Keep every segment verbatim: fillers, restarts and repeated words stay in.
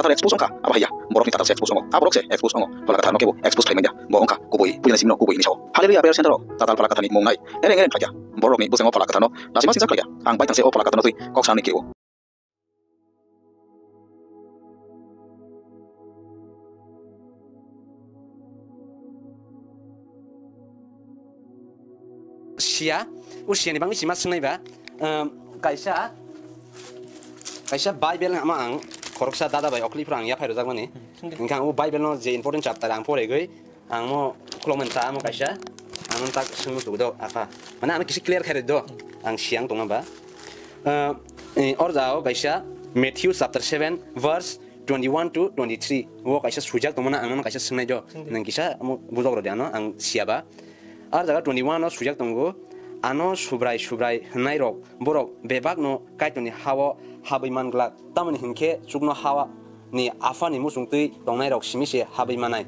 Kathar expose wngkha, abo haiya. Borokni tatal se expose wngo. Aborok se expose wngo. Phola Kathar no kebo expose khlai manya. Bo wngkha kubui puila simi no kubui ni sao. Hallelujah prayer center o tatal Phola Kathar ni mung nai. Ere ere khlaiya. Borok ni bwskango Phola Kathar no lasi ma sinsa khlaiya. Ang bai thang se o Phola Kathar no twi kok sanani kebo. Sia, o siani bangwi sima swngnai ba, um, kaisa, kaisa Bible ama ang khoroksa dada bai okli phuru ang yaphai rwjakmani. Hmm, sungdi. Hingkhe ang o Bible no je important chapter ang poregwi, ang mo khulokmani ta amo kaisa, ang tak swngno tugu do, apha. Mane ano kisi clear khairwi do, ang siang tongma ba. Uh, eh, or jao kaisa Matthew chapter seven verse twenty-one to twenty-three. O kaisa sujak tongmana ang nono kaisa swngnai do. Sungdi. Nang kisa amo bujok rodi ano ang siaba. Ar jaga twenty-one o sujak tongo, ano Subrai Subrai hwnnairok, borok bebakno Kaitorni hao habwi man glak, tamoni hinkhe chukno haoni aphani muchungtwi tongnairok simi se habwi manai.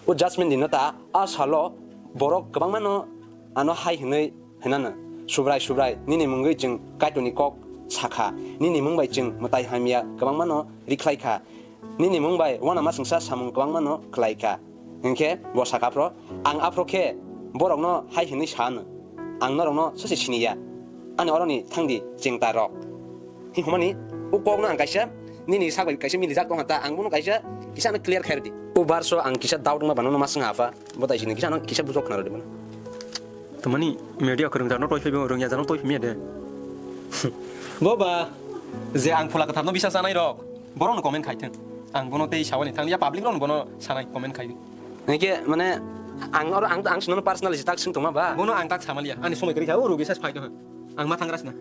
O judgment dino ta, a salo borok kwbangmano ano hai hwnwi hwnano, Subrai Subrai, nini mungwi chwng Kaitorni kok sakha, nini mung bai chwng mwtai hamya kwbangmano rikhlai kha. Nini mung bai uanama chwngsa samung kwbangma no khlai kha. Hinkhe bo sakha phro, ang aphro khe borokno hai hwnwi sa ano, "Ang norokno sosi sini ya, ani oroni thangdi chengta rok." Hi humani, o kokno ang kaisa nini sak bai kaisa milijak tongkha ta, ang bono kaisa kisa no clear khairdi. O barso ang kisa doubt wngma bano ma swngha apha. Bo tai sini kisa no kisa bujok khna rwdi bono. Tamani media kwrwng jano toi phaibo, rwngya jano toi phimiya de. Bo ba, je ang Phola Kwtharno bisa sanai rok, borokno comment khai thung. Ang bono tei sawani thang ya, public rokno bono sanai comment khai. Nike mane ang oro ang ang sunono personal jitak sung tongma ba. Bono ang tak samaliya, ani somoi kwrwi kha, o rugi sas phai tong. Ang ma thangra sna.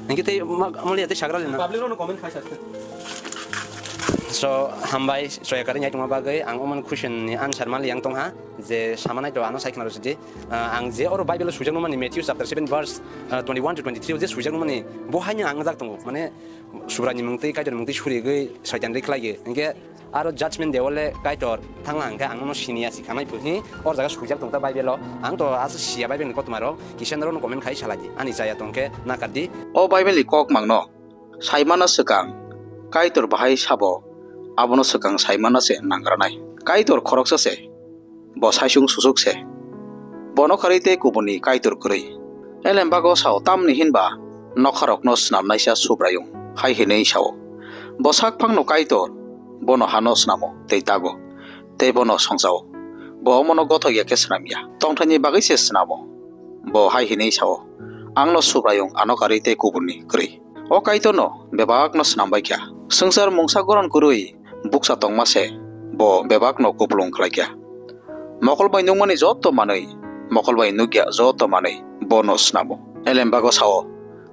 Nike tei ma, amaliya tei sagra lena. Public rokno comment khai sas. So, hambai, soya kari nyai tongma bagwi ang oman question ni answer mali yang tongha. Je samanai to ano sai khna rwsidi. Ah, ang je oro Bible o swijak mani Matthew chapter seven verse, ah, twenty-one to twenty-three o je swijak mani bo haino ang jak tongo. Mane Subraini mungtwi Kaitor mungtwi surigwi Saitan ri khlaigwi. Hinkhe aro judgment day o le Kaitor thangla hinkhe ang nono siniya si khanai phuhi or jaga swijak tongta Bible o. Ang to asa siya Bible ni kothoma rok kisa norok no comment khai salai di. Ani chaya tongkhe nakardi. O Bible ni kok mangno Saimano swkang, Kaitor bahai sabo, abono swkang saimano se nangranai. Kaitor khoroksa se, bo saisung susuk se. Bono karwi tei kubunni Kaitor kwrwi. Elembago sao tamni hinba nokharokno snamnaisa Subraiyung, hai hwnwi sao. Bo sak phangno Kaitor, bono hano snamo tei tago, tei bono songchao. Bo omono gothok ya khe snamya, tongthaini bagwi se snamo. Bo hai hwnwi sao, "Angno Subraiyung ano karwi tei kubunni kwrwi." O Kaitorno bebakno snam bai kha. Swngchar mungsa goron kwrwi bukcha tongma se bo bebakno kupulung khlai kha. Mokol bai nukmani joto manwi, mokol bai nukya joto manwi bono snamo. Elembago sao,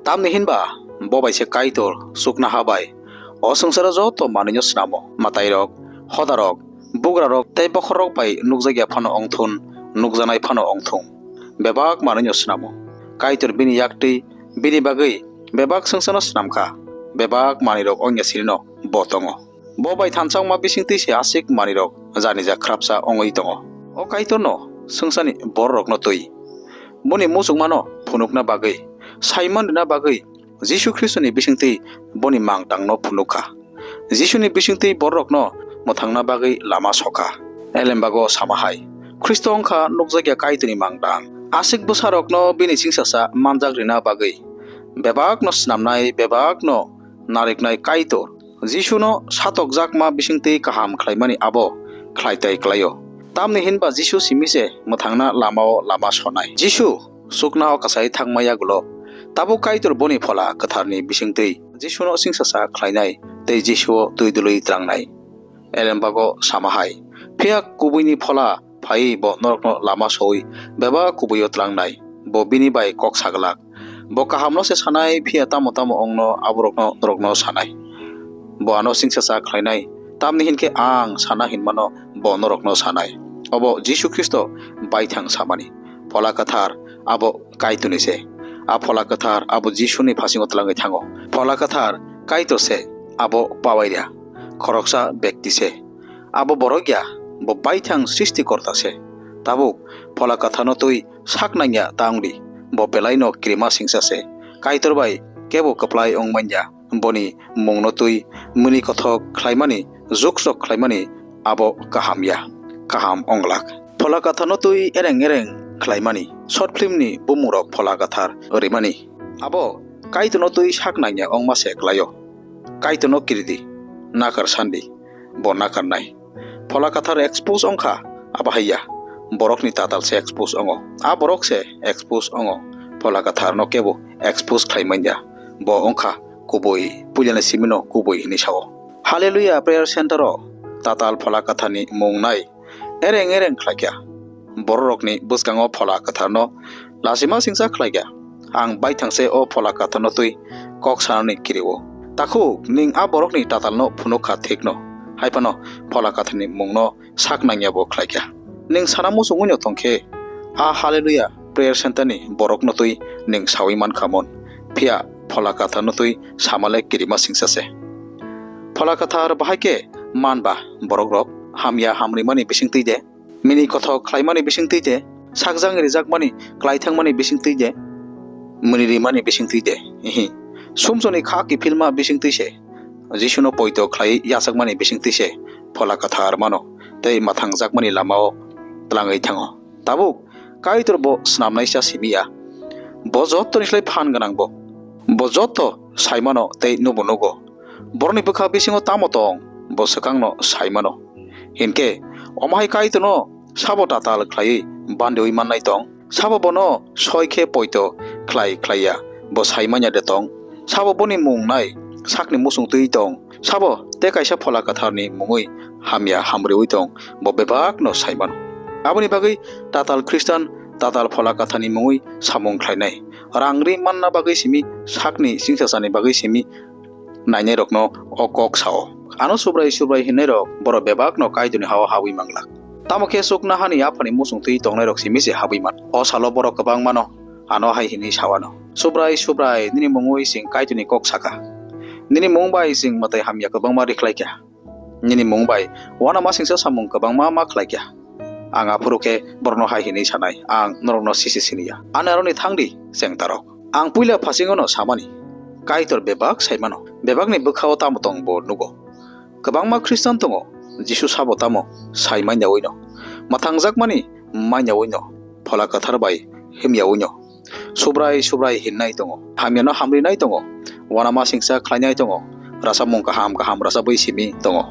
tamni hinba bo bai se Kaitor chuknoha bai o swngcharo joto manwino snamo. Mwtairok, hodarok, bugrarok tei bokhorok bai nukjakya phano wngthun, nukjanai phano wngthung. Bebak manwino snamo. Kaitor bini yaktwi bini bagwi bebak swngchano snam kha. Bebak manwirok wngya sirino bo tongo. Bo bai thansa wngma bisingtwi se aswk manwirok janija khrapsa wngwi tongo. O Kaitorno swngchani bororokno twi boni muchungmano phunukna bagwi, saiman rwna bagwi Jisu Khristoni bisingtwi boni mangtangno phunuk kha. Jisuni bisingtwi bororokno mwthangna bagwi lama sokha. Elembago sama hai, Khristo wngkha nukjakya Kaitorni mangtang. Aswk bwsarokno bini chingsacha manjak rwna bagwi bebakno snamnai, bebakno nariknai Kaitor. Jisuno satokjakma bisingtwi kaham khlaimani abo khlai tai klaio. Tamni hinba Jisu simi se mwthangna lamao lama sonai. Jisu chuknao kasai thangma yagulo. Tabuk Kaitor boni Phola Kwtharni bisingtwi Jisuno singsacha khlainai tei Jisuo twi dului tlangnai. Elembago sama hai, phiya kubuini Phola phaiwi bo norokno lama sowi bebak kubuio tlangnai. Bo bini bai kok saglak. Bo kahamno se sanai, phiya tamo tamo wngno aborokno norokno sanai. Bo ano singsacha khlainai, tamni hinkhe ang sana hinmano bo norokno sanai. Obo Jisu Khristo baithang samani. Phola Kwthar abo Kaitorni se. A Phola Kwthar abo Jisuni phasingo twlangwi thango. Phola Kwthar Kaitor se, abo pawairya, khoroksa bekti se. Abo borok ya, bo baithang Srishtikorta se. Tabuk Phola Kwtharno twi sak nangya ta wngdi, bo belaino kirima singsa se. Kaitor bai kebo kwplai wng manya. boni mungno twi mwnwi kothok khlaimani, juksok khlaimani abo kaham ya, kaham wnglak. Phola Katharno twi ereng ereng khlaimani, short film ni bumungrok Phola Kathar rimani, abo Kaitorno twi sak nangya wngma se klaio. Kaitorno kiridi, nakar sandi, bo nakarnai. Phola Kathar expose wngkha, abo hai ya. Borokni tatal se expose wngo. A borok se expose wngo. Phola Katharno kebo expose khlai manya. Bo wngkha kubui, puilani simino kubui hinwi sao. Hallelujah Prayer Center o tatal Phola Katharni mung nai ereng ereng khlaikha. Bororokni bwskango Phola Katharno lachima singcha khlaikha. Ang baithang se o Phola Katharno twi kok sanani kirio. Takhuk, ning a borokni tatalno phunuk kha thikno, hai phano Phola Katharni mungno sak nangya bo khlaikha. Ning sana muchungwi no tongkhe, a Hallelujah Prayer Center ni borokno twi ning sawi mankha mon, phiya Phola Katharno twi samale kirima singsa se. Phola Kathar bahai khe man ba borokrok hamya hamrimani bising twi de, mini kothok khlaimani bising twi de, sakjang rijakmani, klaithangmani bising twi de, mini rimani bising twi de, ihi. Sumsoni kha kiphilma bising twi se, Jisuno poito khlai yachakmani bising twi se Phola Kathar mano tei mathangjakmani lamao tlangwi thango. Tabuk Kaitor bo snamnaisa simi ya. Bo jottoni slai phan gwnang bo. Bo jotto sai mano tei nubo nugo. Borokni bwkha bisingo tamo tong, bo swkangno sai mano. Hinkhe, omo hai Kaitorno sabo tatal khlaiwi bandiwi mannai tong? Sabo bono soi khe poito khlai khlai ya, bo sai manya de tong? Sabo boni mung nai sakni muchung twi tong? Sabo tei kaisa Phola Katharni mungwi hamya hamriwi tong, bo bebakno sai mano. Aboni bagwi tatal Khristan, tatal Phola Katharni mungwi samung khlainai. Rang ri manna bagwi simi, sakni singsasani bagwi simi nainairokno o kok sao. Ano Subrai Subrai hinnairok borok bebakno Kaitorni ha-o habwi manglak. Tamo khe chuknohani Aphani muchung twi tongnairok simi se habwi man. O salo borok kwbangmano ano hai hwnwi sawano, "Subrai, Subrai, nini mungwi chwng Kaitorni kok saka. Nini mung bai chwng mwtai hamya kwbangma rikhlaikha. Nini mung bai uanama singsa samung kwbangma ma khlaikha." Ang aphuru khe borokno hai hwnwi sanai, "Ang norokno sisi siniya. Ani aroni thangdi, chengtarok." Ang puila phasingono samani, Kaitor bebak sai mano, bebakni bwkhao tamo tong bo nugo. Kwbangma Khristan tongo, Jisu sabo tamo sai manyaui no, mwthangjakmani manyaui no, Phola Kwthar bai himyaui no. Subrai Subrai hinnai tongo, hamyano hamrinai tongo, uanama singsa khlainai tongo, rwchapmung kaham kaham rwchapwi simi tongo.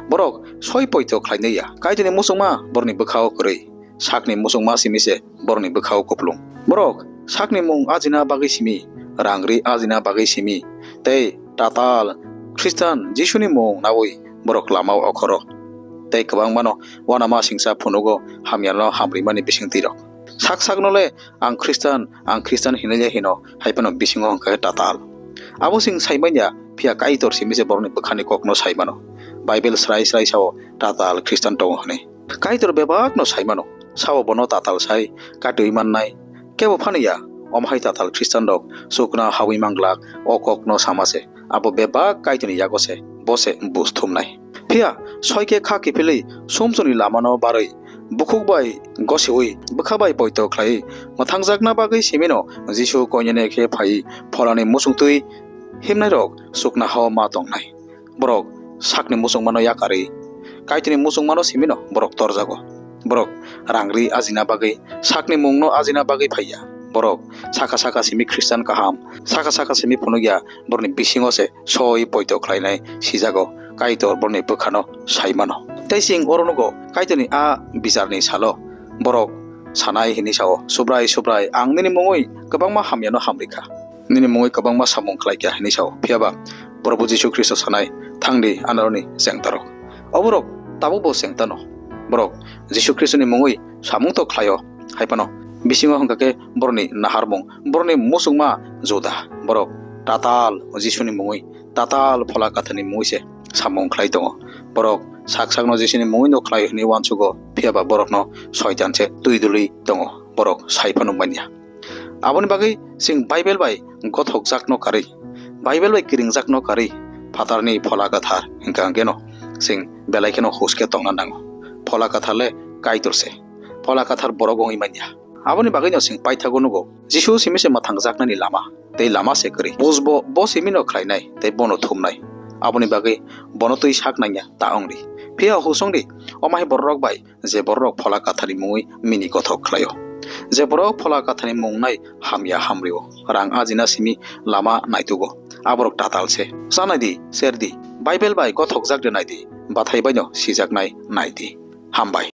Borok soi poito khlainai ya, Kaitorni muchungma borokni bwkhao kwrwi, sakni muchungma simi se borokni bwkhao kuplung. Borok sakni mung ajina bagwi simi, rang ri ajina bagwi simi, tei tatal Khristan Jisuni mung naui borok lamao okhoro. Tei kwbangmano uanama singsa phunugo hamyano hamrimani bisingtwirok. Sak sakno le "Ang Khristan, ang Khristan," hinwi le hino, hai phano bisingo hwnkha khe tatal. Abo chwng sai manya, phiya Kaitor simi se borokni bwkhani kokno sai mano. Bible srai srai sao tatal Khristan tongo hwnwi. Kaitor bebakno sai mano, sabo bono tatal sai, katwi mannai. Kebo phano ya, omo hai tatal Khristanrok chukna hawi manglak, o kokno sama se, abo bebak Kaitorni yago se, bo se bus thumnai. Phiya, soi khe kha kiphilwi sumsokni lamano barwi, bukhuk bai gosiwi, bwkha bai poito khlaiwi, mwthangjakna bagwi simino Jisu koinene khe phaiwi pholani muchungtwi himnairok chukna hao ma tongnai. Borok sakni muchungmano yakarwi, Kaitorni muchungmano simino borok torjago. Borok rang ri ajina bagwi, sakni mungno ajina bagwi phaiya. Borok saka saka simi Khristan kaham, saka saka simi phunukya, borokni bisingo se soi poito khlainai sijago, Kaitor borokni bwkhano sai mano. Tei chwng oro nugo, Kaitorni a bijarni salo borok sanai hwnwi sao, "Subrai, Subrai, ang nini mungwi kwbangma hamyano hamrikha, nini mungwi kwbangma samung khlaikha," hwnwi sao. Phiyaba Probhu Jisu Khristo sanai, "Thangdi, anoroni chengtarok." Oborok tabukbo chengtano. Borok Jisu Khristoni mungwi samung to khlaio, hai phano bisingo hwnkha khe borokni naharmung, borokni muchungma juda. Borok tatal Jisuni mungwi, tatal Phola Kwtharni mungwi se samung khlai tongo. Borok sak sakno Jisuni mungwino khlai hwnwi uansugo, phiyaba borokno Soitan se twi dului tongo, borok sai phano manya. Aboni bagwi chwng Bible bai gothokjakno karwi, Bible bai kiringjakno karwi, Phatarni Phola Kwthar hwnkha hwnkhe no chwng belai kheno huske tongna nango. Phola Kwthar le Kaitor se, Phola Kwthar borok wngwi manya. Aboni bagwino chwng paithago nugo, Jisu simi se mwthangjaknani lama. tei lama se kwrwi. Buj bo bo simino khlainai tei bono thumnai. Aboni bagwi bono twi sak nangya ta wng di. Phiya husong di, omo hai bororok bai je bororok Phola Kathani mungwi mini gothok khlaio. Je borok Phola Kathani mung nai hamya hamrio, rang ajina simi lama naitugo, aborok tatal se. Chanai di, ser di, Bible bai gothokjak de nai di, bathai baino sijaknai nai di. Hambai.